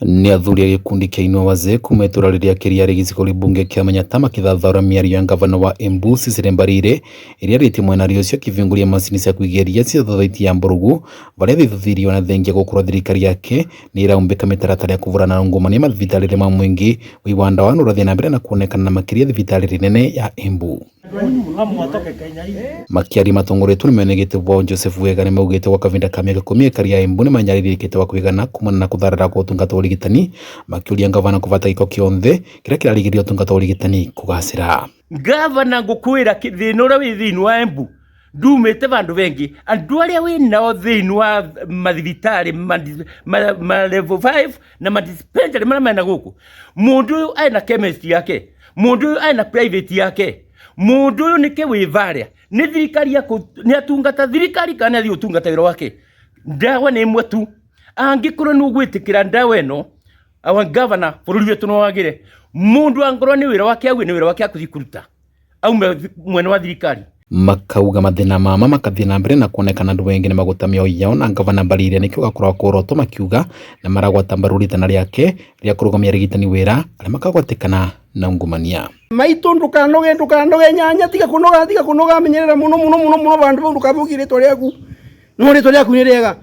Nĩ athuri a gĩkundi kĩa Inua Wazee kuma itũra rĩrĩa kĩrĩa rĩ gĩcigo mbunge kĩa Manyatta makĩthathaũra mĩario ya ngavana wa Embu Cecily Mbarire ĩrĩa arĩtie mwenari ũcio akĩvingũria macini cia kũigeria cia thothaiti ya Mburugu varĩa thithuthirio na thengia gũkorwo thirikari yake nĩ ĩraumbĩka mĩtaratara ya kũvũrana na ungumania mathibitarĩ ma mũingĩ ũi wa ndawa nĩ ũrathiĩ na mbere na kuonekana na makĩria thibitarĩ nene ya Embu. Makiaria matongoretwo nĩ mwenegĩtĩ wao Joseph Wega nĩ maugĩte gwa kavinda ka mĩaka 10 aikari a Embu nĩ manyarirĩkĩte wa kũigana kumana na kũtharara kwa ũtungata wa ũrigitani, makĩũria ngavana kũbata gĩko kĩonthe kĩrĩa kĩrarigĩrĩria ũtungata wa ũrigitani kũgacĩra. Ngavana ngukwira thina uria wi thiini wa Embu ndumite vandu vengi. Andu aria wi nao thiini wa mathibitari ma level 5 na ma dispensary maria mena guku, mundu uyu ena chemist yake, mundu uyu ena private yake, mundu uyu nike wi varia ni thirikari yaku ni atungata thirikari kana athii utungata wira wake. Ndawa ni imwe tu, angikorwo ni ugwitikira ndawa ino our governor bururi wetu no wagire. Mundu angorwo ni wira wake auge ni wira wake akuthi kuruta aume mwena wa thirikari. Makauga mathina mama makathie na mbere na kuonekana andu wengi ni maguta mĩoyo yao na ngavana Mbarire nikio gakorwo kũrotwo makiuga na maragwata mbaru ritana rĩake rĩa kũrũgamia arigitani wĩra arĩa makagwatikana na ungumania. Maitu ndukanoge, ndukanoge nyanya, tiga kunoga, tiga kunoga, menyerera muno muno muno muno bandu bau, ndukavugie ritwa riaku, no ritwa riaku ni riega,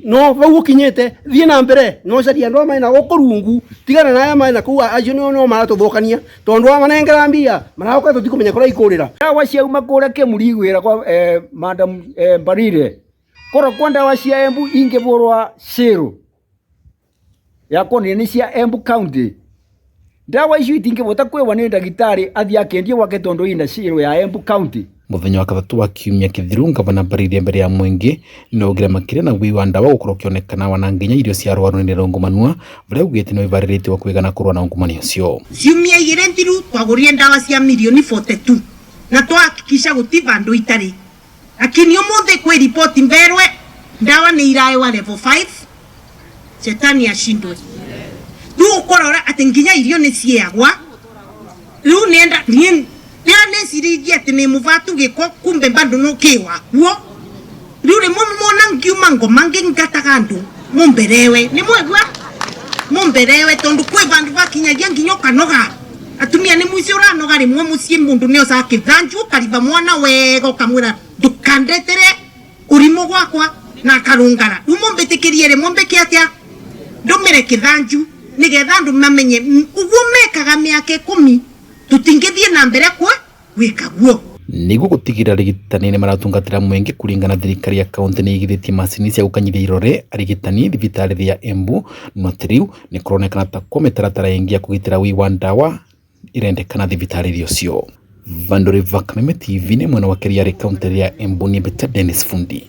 no vau ukinyite thie na mbere, no caria andu aya mena guku rungu, tigana na aya mena kuu, acio nio no maratũthũkania tondu wamanengera mbia maraũka tũtikumenya kũrĩa ikũrĩra. Ndawa ciauma kũrĩa Kĩmuri gwĩra kwa Madam Mbarire korwo kwa ndawa cia Embu ingĩbũrwa cĩrũ yakonire nĩ cia Embu County, ndawa icio itingĩbota kwĩwa nĩ ndagĩtarĩ athiĩ akendie gwake tondu ina cĩrũ ya Embu County. Muthenya wa katatu wa kiumia kithiru ngavana Mbarire mbere ya mwingi nĩaugire makĩria na wĩi wa ndawa gũkorwo ũkĩonekana wana nginya irio cia arwaru nĩ iraungumanua varia augĩte nĩ wĩvarĩrĩtie wa kwĩgana kũrũa na ungumania ũcio. Ciumia 2 thiru twagũrire ndawa cia mirioni 42 na twahakikisha guti vandu itari, lakini umuthi kwi ripoti mberwe ndawa ni iraewa level 5. Shetani ashindwe. Riu ukorora ati nginya irio ni ciagwa. Riu nenda nie neciringie ati ni muvatu giko, kumbe bado no kiwa kuo. Riu rimwe mona ngiuma ngoma ngingataga andu mumberewe ni mwegua mumberewe tondu kwi vandu vakinyagia nginya ukanoga. Atumia ni muci uranoga rimwe mucii mundu ni ocaga kithanju ukariba mwana wega ukamwira ndukandetere urimu gwakwa na akarungara. Riu mumbitikirie rimwe mbike atia ndumire kithanju nigetha andu mamenye uguo mekaga miaka 10 tutingithie na mbere kwa gwika guo. Niguo gũtigĩrĩra arigitani nĩ maratungatĩra mũingĩ kũringana na thirikari ya kaunti nĩ ĩigithĩtie macini cia gũkanyithia irore arigitani thibitarĩ ya Embu, no atĩ rĩu nĩ kũronekana ta kwa mĩtaratara ĩngĩ ya kũgitĩra ũi wa ndawa ĩrendekana thibitarĩ ũcio. Vandũ va Kameme TV nĩ mwena wa Kĩriarĩ kaunti ya Embu nĩ Dennis Fundi.